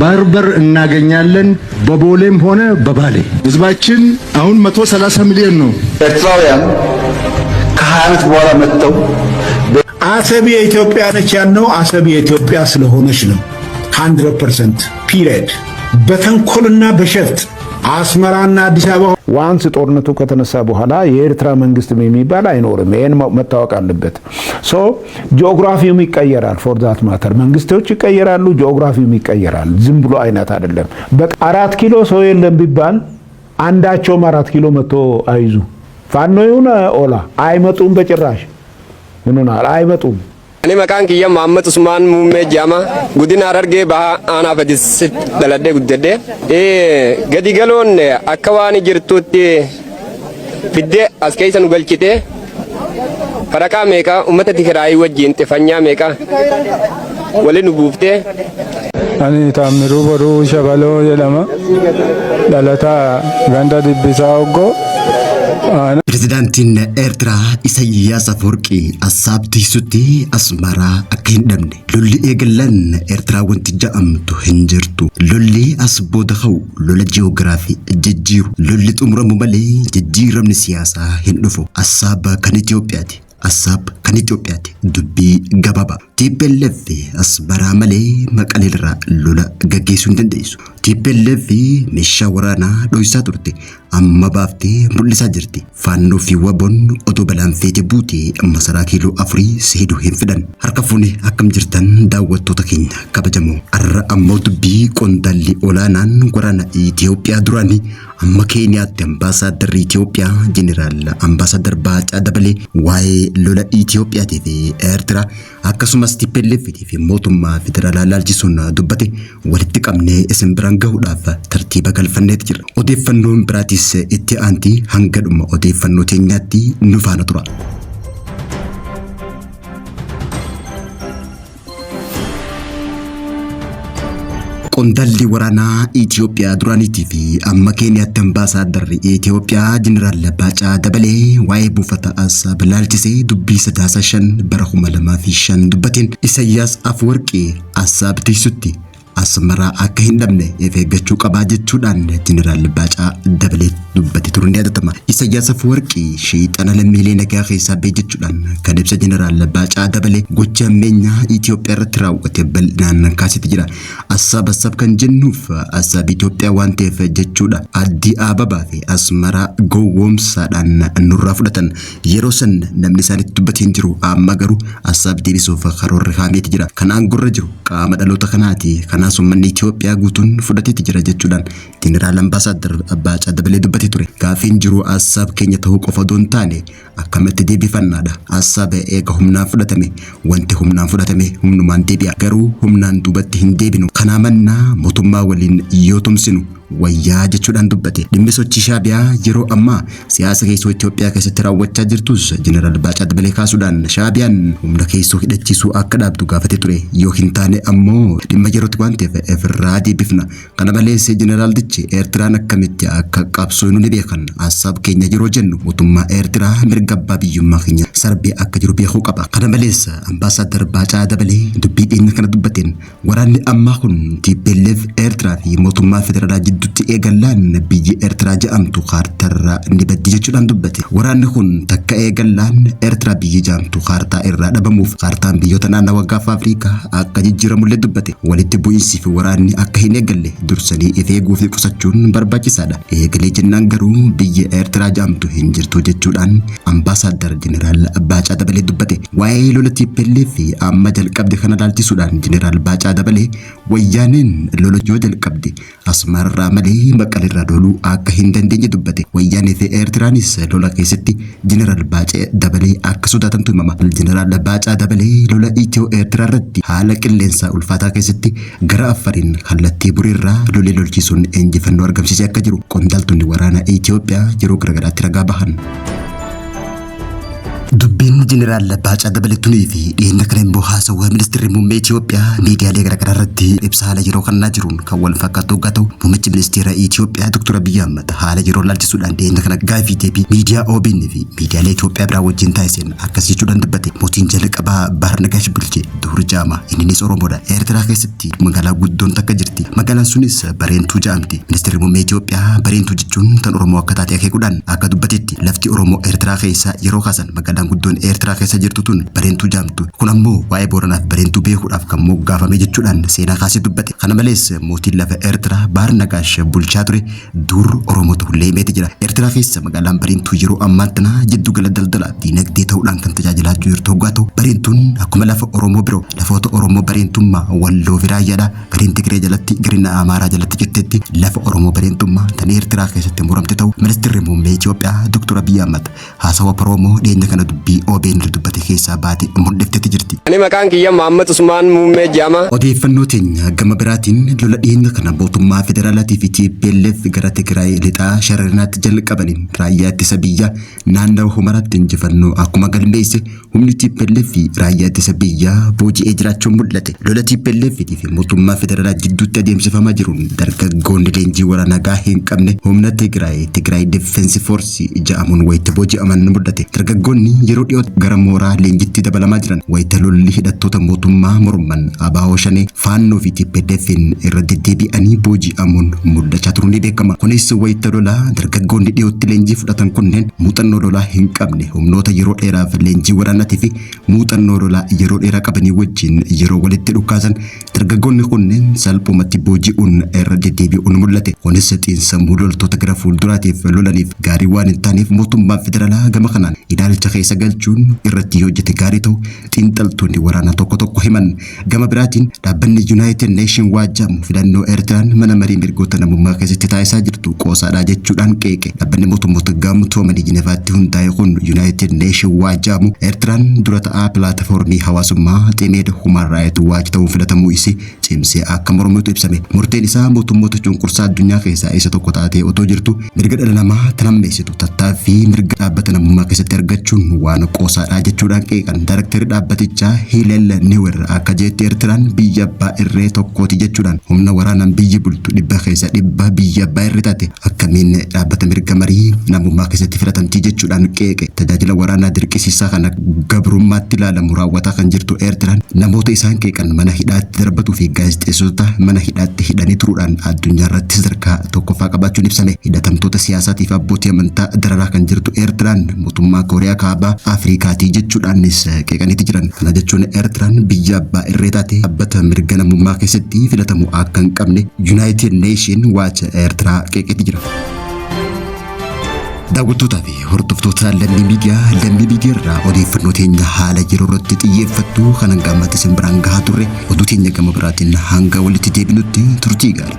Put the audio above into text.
ባህር በር እናገኛለን፣ በቦሌም ሆነ በባሌ። ህዝባችን አሁን 130 ሚሊዮን ነው። ኤርትራውያን ከ20 ዓመት በኋላ መጥተው አሰብ የኢትዮጵያ ነች ያልነው አሰብ የኢትዮጵያ ስለሆነች ነው። 100% period። በተንኮልና በሸፍጥ አስመራና አዲስ አበባ Once ጦርነቱ ከተነሳ በኋላ የኤርትራ መንግስት የሚባል አይኖርም። ይህን መታወቅ አለበት። So ጂኦግራፊውም ይቀየራል። For that matter መንግስቶች ይቀየራሉ፣ ጂኦግራፊውም ይቀየራል። ዝም ብሎ አይነት አይደለም። 4 ኪሎ ሰው የለም ቢባል አንዳቸውም 4 ኪሎ መጥቶ አይዙ ፋኖ ይሁን ኦላ አይመጡም፣ በጭራሽ ምንሆናል አይመጡም። Ani maqaan kiyya Mahammad Usmaan Muummee jedhama. Godina Harargee Bahaa aanaa Fadisitti dhaladhee guddadhe. Gadi galoon akka waan jirtutti fiddee as keessa nu galchite faraqaa meeqa uummata Tigraayii wajjin xifanyaa meeqa waliin nu buuftee. Ani Taammiruu Boruu Shabaloo jedhama. Dhalataa ganda Dibbisaa Oggoo. Pirezidaantiin Eertiraa Isaayyaas Afwerqii Assaab tiisutti Asmaraa akka hin dhabne lolli eegalan Eertiraa wanti ja'amtu hin jirtu. Lolli as booda ka'u lola ji'oogiraafii jijjiiru. Lolli xumuramu malee jijjiiramni siyaasaa hin dhufu. Assaab kan Itoophiyaati. Assaab kan Itoophiyaati. Dubbii gabaabaa. TPLF Asmaraa malee Maqaleerraa lola gaggeessuu hin dandeessu. TPLF meeshaa waraanaa dho'isaa turte. Amma baaftee mul'isaa jirti. Faannoo fi waboon otoo balaan feete buute masaraa kiiloo afurii seeduu hin fidan. Harka fuune akkam jirtan daawwattoota keenya kabajamoo. Har'a ammoo dubbii qondaalli olaanaan waraana Itoophiyaa duraanii amma Keeniyaatti ambaasaadarri Itoophiyaa Jeneraal Ambaasaaddar Baacaa Dabalee waa'ee lola Itoophiyaatii fi Eertiraa akkasumas TPLF fi mootummaa federaalaa laalchisuun dubbate walitti qabnee isin biraan gahuudhaaf tartiiba galfanneeti jira. Odeeffannoon biraatis itti aantii hanga dhuma odeeffannoo teenyaatti nu faana tura. Qondaalli waraanaa Itoophiyaa duraaniitii fi amma Keeniyaatti ambaasaadarri Itoophiyaa Jeneraal Baacaa Dabalee waa'ee buufata Assaab laalchisee dubbii Sadaasa 5 bara 2005 dubbateen Isaayyaas Afwerqii Assaab tiisutti Asmaraa akka hin dhabne of eeggachuu qabaa jechuudhaan Jeneraal Baacaa Dabalee dubbate turuun ni yaadatama. Isaayyaas Afwerqii sheexana lammiilee nagaa keessaa ba'e jechuudhaan kan ibsa Jeneraal Baacaa Dabalee gocha ammeenyaa Itoophiyaa irratti raawwate bal'inaan kaasete jira. Assaab Assaab kan jennuuf Assaab Itoophiyaa waan ta'eef jechuudha. Addii Ababaa fi Asmaraa gowwoomsaadhaan nurraa fudhatan. Yeroo san namni isaanitti dubbatee hin jiru. Amma garuu Assaab deebisuuf karoorri kaameeti jira. Kan aangorra jiru qaama dhaloota kanaati. Kanaas uummanni Itoophiyaa guutuun fudhateeti jira jechuudhaan Jeneraal Ambaasaaddar Baacaa Dabalee dubbatee ture. Gaaffiin jiru Assaab keenya ta'uu qofa odoo hin taane akkamitti deebifannaadha. Assaab eega humnaan fudhatame wanti humnaan fudhatame humnumaan deebi'a. Garuu humnaan duubatti hin deebinu. Kanaa mannaa mootummaa waliin yoo tumsinu wayyaa jechuudhaan dubbate. Dhimmi sochii Shaabiyaa yeroo ammaa siyaasa keessoo Itoophiyaa keessatti raawwachaa jirtus Jeneraal Baacaa Dabalee kaasuudhaan Shaabiyaan humna keessoo hidhachiisuu akka dhaabdu gaafate ture. Yoo hin taane ammoo dhimma yerootti waan ta'eef ofirraa deebifna. Kana malees Jeneraaltichi Eertiraan akkamitti akka qabsoo nu ni beekan. Assaab keenya yeroo jennu mootummaa Eertiraa mirga abbaa biyyummaa keenya sarbee akka jiru beekuu qaba. Kana malees Ambaasaaddar Baacaa Dabalee dubbii dhiyeenya kana dubbateen waraanni ammaa kun TPLF Eertiraa fi mootummaa federaalaa jidduutti eegallaan biyyi Eertiraa jedhamtu kaartarraa ni baddi jechuudhaan dubbate. Waraanni kun takka eegallaan Eertiraa biyyi jedhamtu kaartaa irraa dhabamuuf kaartaan biyyoota naannawa gaafa Afrikaa akka jijjiiramullee dubbate. Walitti bu'iinsi fi waraanni akka hin eegalle dursanii of eeguu fi qusachuun barbaachisaadha. Eegalee jennaan garuu biyyi Eertiraa jedhamtu hin jirtu jechuudhaan Ambaasaaddar Jeneraal Baacaa Dabalee dubbate. Waa'ee lola TPLF fi amma jalqabde kana laalchisuudhaan Jeneraal Baacaa Dabalee wayyaaneen lola yoo jalqabde Asmaarraa malee Maqaleerraa loluu akka hin dandeenye dubbate. Wayyaanee fi Eertiraanis lola keessatti Jeneraal Baacaa Dabalee akka sodaatantu himama. Jeneraal Baacaa Dabalee lola Itiyoo Eertiraa irratti haala qilleensaa ulfaataa keessatti gara Affariin kallattii Bureerraa lolee lolchiisuun injifannoo argamsiisee akka jiru qondaaltonni waraana Itoophiyaa yeroo garaagaraatti ragaa bahan. Dubbiin Jeneraal Baacaa Dabalee tunii fi dhiyeenya kana immoo haasawaa ministeerri muummee Itoophiyaa miidiyaalee garaagaraa irratti ibsa haala yeroo kannaa jiruun kan wal fakkaatu hoggaa ta'u, muummichi ministeera Itoophiyaa Dr. Abiyyi Ahmad haala yeroo laalchisuudhaan dhiyeenya kana gaafii deebii miidiyaa OBN fi miidiyaalee Itoophiyaa biraa wajjin taasiseen akkas jechuudhaan dubbate. Mootiin jalqabaa Baahir Nagaash bulche Duur Jaama, inninis Oromoodha. Eertiraa keessatti magaalaa guddoon takka jirti. Magaalaan sunis Bareentuu jedhamti. Ministeerri muummee Itoophiyaa Bareentuu jechuun tan Oromoo akka taate akeekuudhaan akka dubbatetti, lafti Oromoo Eertiraa keessa yeroo kaasan magaalaan guddoon Eertiraa keessa jirtu tun Bareentuu jedhamtu. Kun ammoo waa'ee Booranaaf Bareentuu beekuudhaaf kan moggaafame jechuudhaan seenaa kaasee dubbate. Kana malees mootiin lafa Eertiraa Baahir Nagaash bulchaa ture dur Oromoo ta'ullee himeeti jira. Eertiraa keessa magaalaan Bareentuu yeroo ammaan tana jiddu gala daldala diinagdee ta'uudhaan kan tajaajilaa jirtu hoggaa ta'u, Bareentuun akkuma lafa Oromoo biroo lafoota Oromoo Bareentummaa Walloo fi Raayyaadha. Gariin Tigree jalatti, gariin Amaaraa jalatti jettetti lafa Oromoo Bareentummaa tan Eertiraa keessatti muramte ta'u ministeerri muummee Itoophiyaa Dr. Abiyyi Ahmad haasawa Oroomoo dhiyeenya kana dubbii OBN dubbate keessaa baate mul'iftetti jirti. Ani maqaan kiyya Muhammad Usmaan Muummee jedhama. Odeeffannoo teenya gama biraatiin, lola dhiyeenya kana mootummaa federaalaatii fi TPLF gara Tigraay lixaa Shararinaatti jalqabaniin raayyaa ittisa biyyaa naannawa Humaraatti injifannoo akkuma galmeesse, humni TPLF fi raayyaa ittisa biyyaa booji'ee jiraachuun mul'ate. Lola TPLF fi mootummaa federaalaa jidduutti adeemsifamaa jiruun dargaggoonni leenjii waraanaa gahaa hin qabne humna Tigraay, Tigraay Defense Force jedhamuun wayita booji'aman ni mul'ate. Dargaggoonni yeroo dhiyoo gara mooraa leenjitti dabalamaa jiran wayita lolli hidhattoota mootummaa morman ABO Shanee, Faannoo fi TPLF'n irra deddeebi'anii booji'amuun mul'achaa turuun ni beekama. Kunis wayita lolaa dargaggoonni dhiyootti leenjii fudhatan kunneen muuxannoo lolaa hin qabne humnoota yeroo dheeraaf leenjii waraanaatii fi muuxannoo lolaa yeroo dheeraa qabanii wajjin yeroo walitti dhukaasan dargaggoonni kunneen salphumatti booji'uun irra deddeebi'uun mul'ate. Kunis xiinsammuu loltoota gara fuulduraatiif lolaniif gaarii waan hin taaneef mootummaan federaalaa gama kanaan ilaalcha keessa galchuun irratti hojjete gaarii ta'u xiinxaltoonni waraanaa tokko tokko himan. Gama biraatiin dhaabbanni United Nation waajjamu filannoo Eertiraan mana marii mirgoota namummaa keessatti taasisaa jirtu qoosaadha jechuudhaan qeeqe. Dhaabbanni mootummoota gamtoomanii Jinevaatti hundaa'e kun, United Nation waajjamu, Eertiraan dura ta'aa pilaatfoormii hawaasummaa Ximeed Human Rights Watch ta'uun filatamuu isii cimsee akka mormutu ibsame. Murteen isaa mootummoota cunqursaa addunyaa keessaa isa tokko taatee otoo jirtu mirga dhala namaa tanammeessitu tattaaffii mirga dhaabbata namummaa keessatti argachuun waan qoosaadha jechuudhaan qeeqan. Daayrektarri dhaabbatichaa Hilel Niwer akka jeetti, Eertiraan biyya abbaa irree tokkooti jechuudhaan humna waraanaan biyyi bultu 100% biyya abbaa irree taate akkamiin dhaabbata mirga marii namummaa keessatti filatamtii jechuudhaan qeeqe. Tajaajila waraanaa dirqisiisaa kana gabrummaatti ilaalamu raawwataa kan jirtu Eertiraan namoota isaan qeeqan mana hidhaatti darbatuu fi gaazexeessota mana hidhaatti hidhanii turuudhaan addunyaa irratti sadarkaa tokkoffaa qabaachuun ibsame. Hidhatamtoota siyaasaatiif abbootii amantaa dararaa kan jirtu Eertiraan mootummaa Kooriyaa Kaabaa Afrikaatii jechuudhaanis qeeqaniiti jiran. Kana jechuun Eertiraan biyya abbaa irree taate dhaabbata mirga namummaa keessatti filatamu akka hin qabne United Nation Watch Eertiraa qeeqeeti jira. Daawwattootaa fi hordoftoota Lammii Miidiyaa, Lammii Miidiyaa irraa odeeffannoo teenya haala yeroo irratti xiyyeeffattu kan hanga ammaatti isin biraan gahaa turre, oduu teenya gama biraatiin hanga walitti deebinutti turtii gaarii.